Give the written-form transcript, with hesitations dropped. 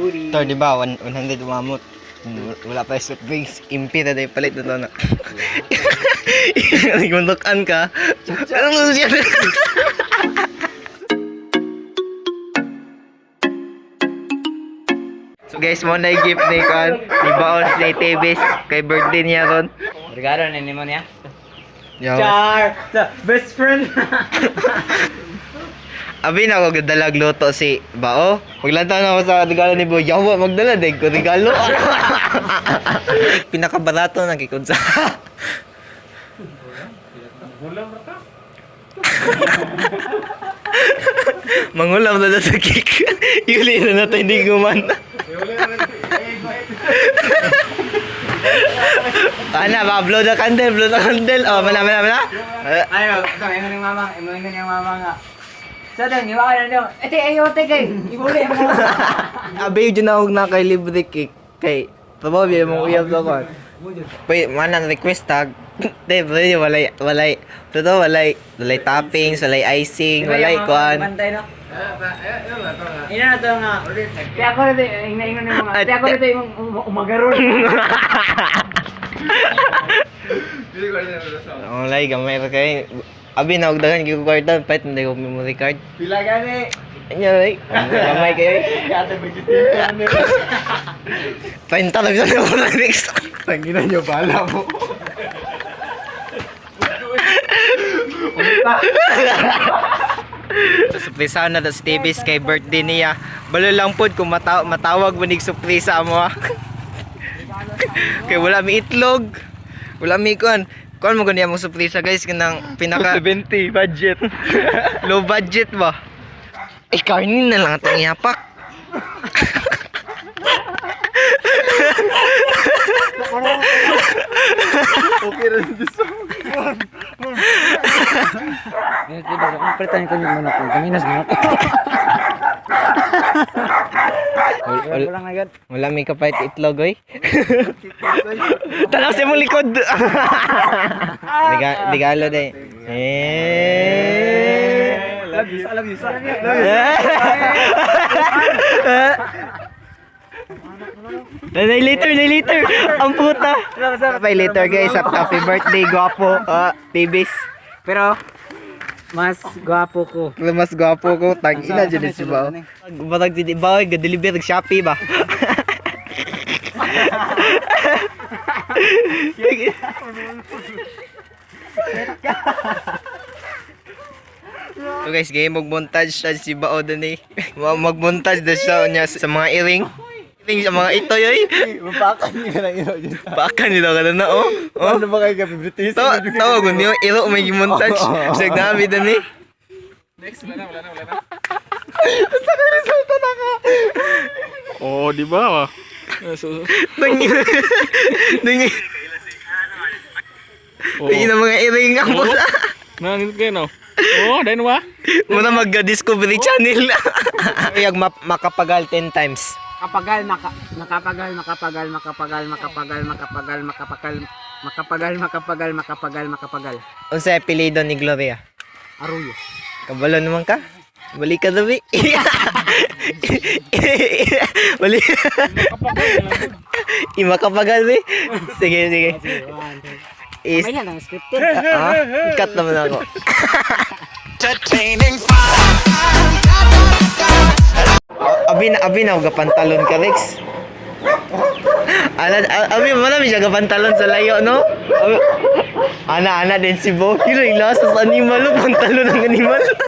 Puri. Tor, di ba? 100 umamot. Wala pa yung soft drinks. Impi na dahil palit na to na. Nagmundukan ka. Anong siya? So guys, mo na yung gift ni Kon. Ni Baos ni Tebes. Kay birthday niya ron. Regalo na nimo niya. Yawas. Char! The best friend! Abi na ako gadalag luto si Bao. Maglantaw na ako sa regalo ni Bo. Yawa, magdala din ko regalo. Pinakabarato na kikod sa. Mangulam na sa cake. Yuli na natin hindi guman. Ana ba, blow the candle, blow the candle. Oh, mana, mana, mana. Ay, ito, ingon yung mama. Ingon yung mama nga. Sa dong, iwa ka na dong. Ete, ayo, te, kay. Ibuli mo. Abi yun na na kay libre cake kay trabaho biya mong uyab sa kon. Wait, man ang request tag. Te, pwede walay walay totoo walay walay toppings, walay icing, walay kuan. Bantay, no? Ina na to nga. Kaya ako na ito, ingon yung mga. Kaya ako na ito yung umagaron. Walay gamay ra kay. Abi na og daghan gyud ko kwarta, pait na ko memory card. Pila gani. Anya ay, gamay kayo. Kaya mag-isip. Painta lang sa ko na next. Tangina nyo, bala mo. Surpresa na sa Stevie's kay birthday niya. Balo lang pod kung matawag mo nig surpresa mo ah. Kay wala mi itlog. Wala mi kuan. Kuan mo gani among surpresa guys kanang pinaka 70 budget. low budget ba. Eh karne na lang atong yapak. Okay rin dito. Palitan ko yung manok. Kaminas manok. Wala, Wala agad. wala mi kapait itlog oy. Tanaw sa imong likod. Regalo day. Eh. Love you, I love you, I love you. Nay later, nay later. Ang puta. Bye later guys. Happy birthday, gwapo. Ah, babies. Pero, mas gwapo ko. Pero mas gwapo ko. Tang ina dyan si Bao. Barag di ba ga-deliver og Shopee ba? So guys, game mag-montage siya si Bao dun eh. Mag-montage na siya niya sa mga iring. Iring sa mga itoy oy. Mapakan nyo na ino dyan. Baka nila ka na oh. Oh. Ano ba kayo gabi? British? Tawag niyo, iro may montage. Sa nami dun eh. Oo, di ba? So, Nang Nang oo. Tingin ang mga iring ang puta. Nangit kayo, no? Oo, dahil ba? Muna mag-Discovery Channel. Ayag makapagal 10 times. Kapagal, maka, makapagal, makapagal, makapagal, makapagal, makapagal, makapagal, makapagal, makapagal, makapagal, makapagal. Unsa apelyido ni Gloria? Arroyo. Kabalo naman ka. Balik ka dabi. Balik. Imakapagal bi. Sige, sige. Is May lang ang scripted. ah, cut naman ako. Abi na ga pantalon ka Rex. Ana abi mo na siya ga pantalon sa layo no? Abi, ana ana din si Bo. Hilo ila sa animal oh, pantalon ng animal.